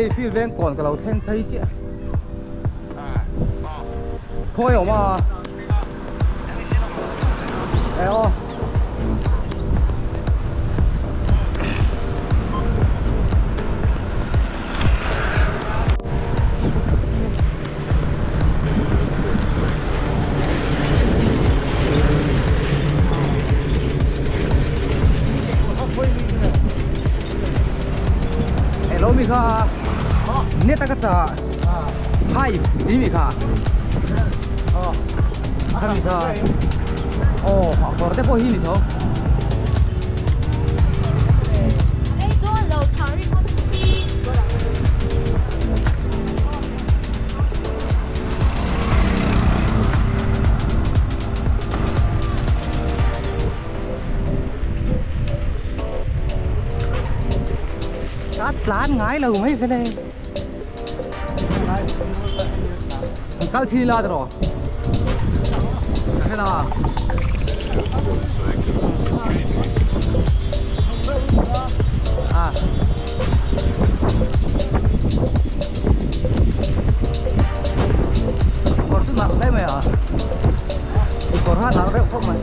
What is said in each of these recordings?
Hei field veng kawn ka lo thleng phei chiah. Khawi awm a. E aw. Hello mi kha net a ka cha hi ti mi kha kha mi kha oh a kawr te pawh hi ni tho. Ka tlan ngai lo mai vele. Kal chi la ro. Thế nào? À. Còn chút nặng đấy mày à? Còn hát nặng đấy không mày?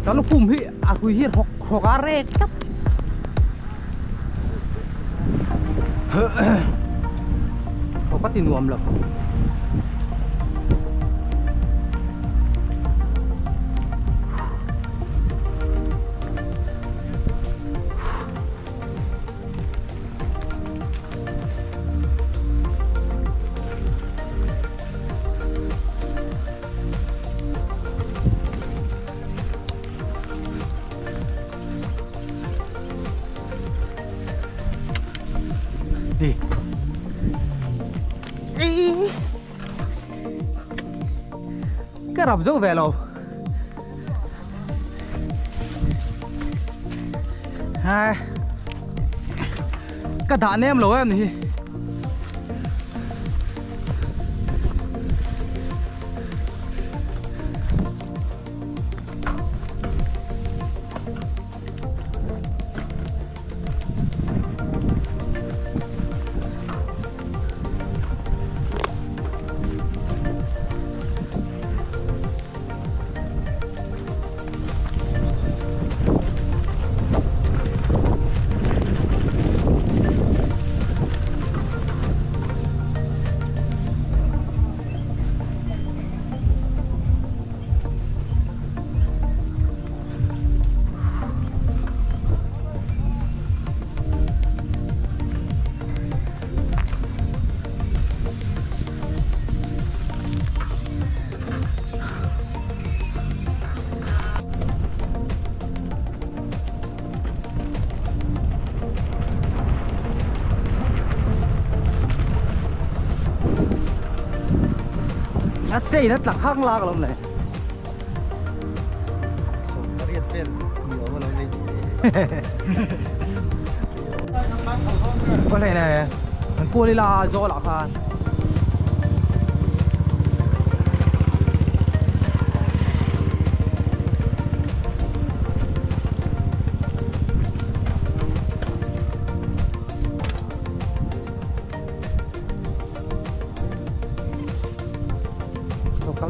Kalau kum hi aku hi rok rok tap. Rok tin nuam lo. Cái rập dấu về lâu. Hai. Cái đạn em lâu em thì. Chơi nó lắc hăng lạc lắm này. Con này này, thằng cua đi là do lạc hàn.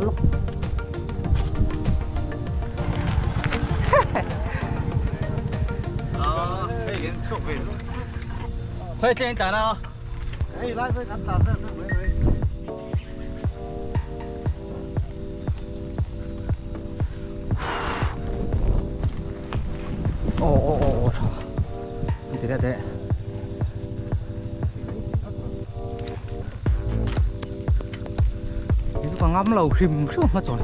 Lúc快点打了！哎，来来，咱打这这喂喂。哦哦哦！我操！你对对对。Còn ngắm lầu khìm chứ mất rồi.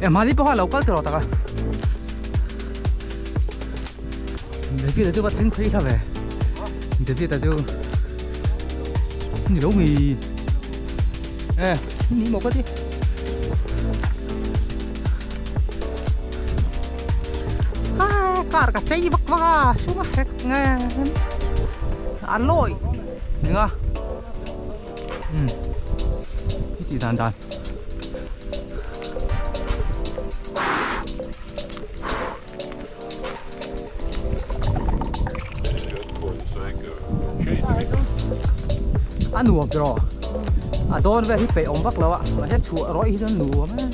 Em mà đi bao lâu cái rồi ta. Để phía bắt thanh khí thôi về, để phía ta chưa, nhiều mì, ê, ní một cái đi, à, cả cả cháy vắt vắt xuống hết nghe, ăn lội, được không? Ừ, cái gì đàn đàn. Ăn nuông rồi, à đón về thì phải ống vắt lâu ạ, mà hết chùa rồi thì nó nuông á.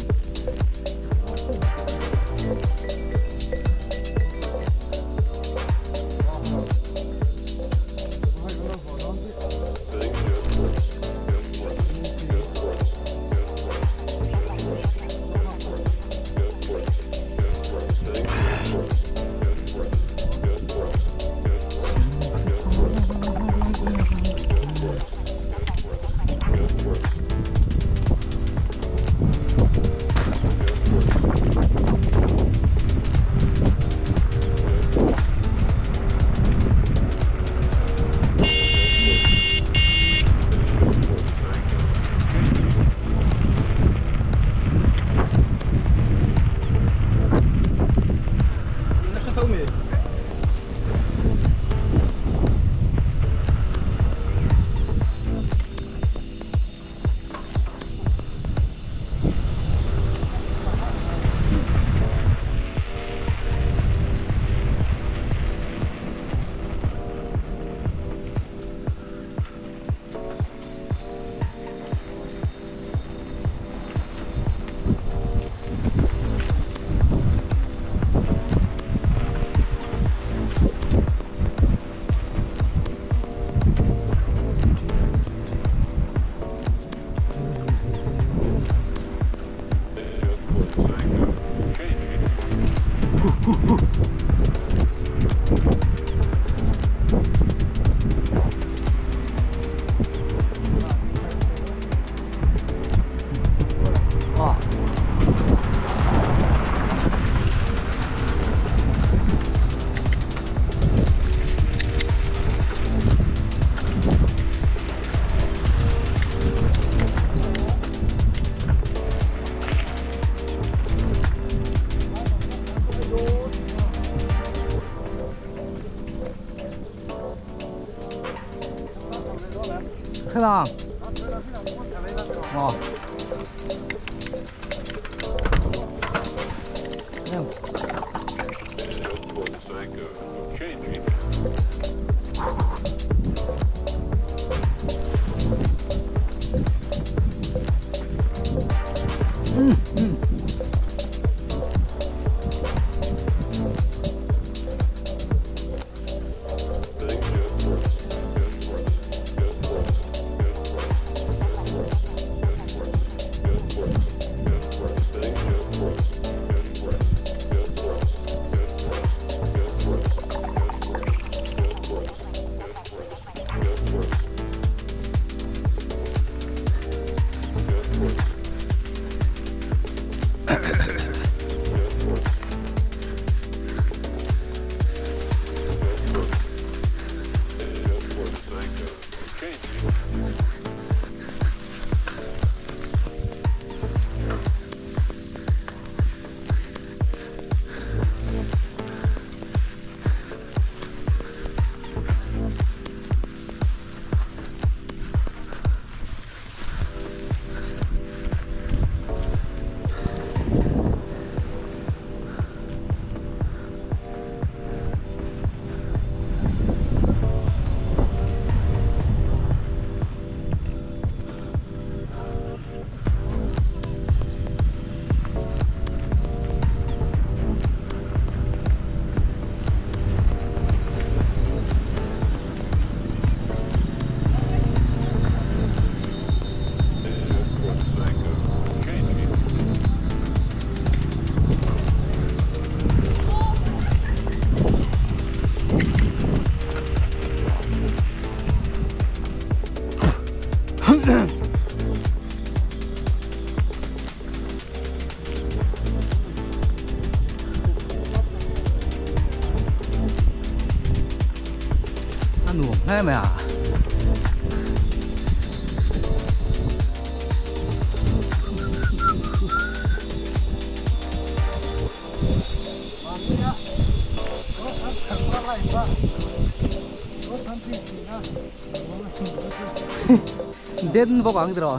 Thlang aw. Nuam hle mai a. Den bawk ang tiraw.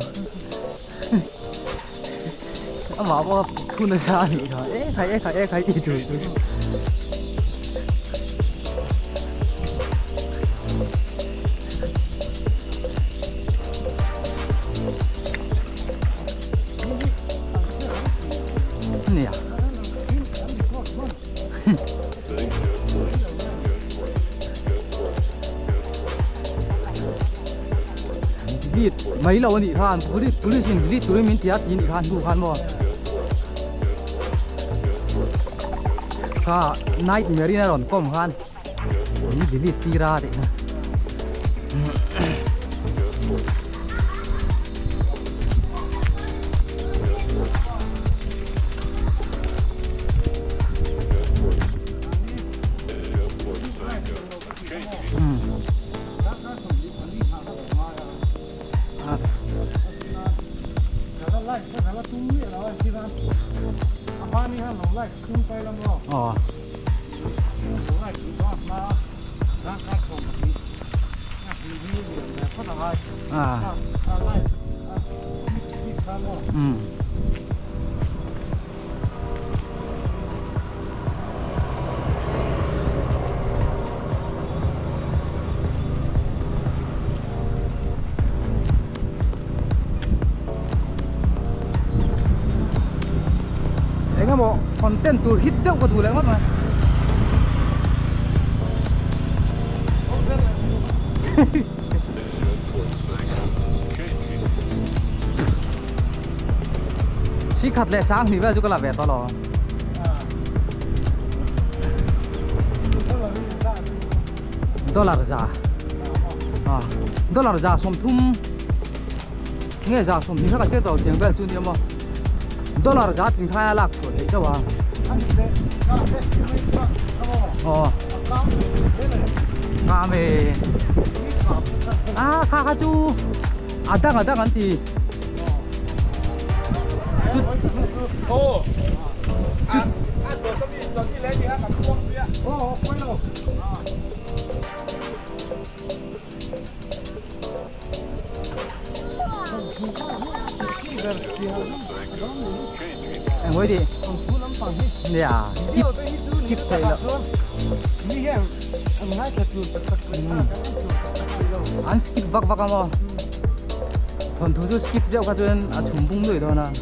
Amah pawh phun nasa a nih kha. E khai e khai e khai ti tur chu. Nia. Delete mai lo ani khan police police in delete turin min tia ti ni khan hnu khan maw kha night marine a rawn kawm khan min delete tira tih kha. Content tur hit deuh ka duh leh ngawt mai. Si khat leh sang hnih vel chu ka la ve tawh lo. Dollar za. Dollar za sawmthum nge za sawmhnih kha ka chet tawh tiang vel chu nia maw. Dollar za ting thai a lak chhuah theih chauh a. Aw. Kam e. A kha kha chu a dang a dang an ti. Chu chu Mawi tih. Nia. Skip theih loh. An skip vak vak a maw? Thawnthu chu skip deuh kha chuan a chhum bung nuih dawn a.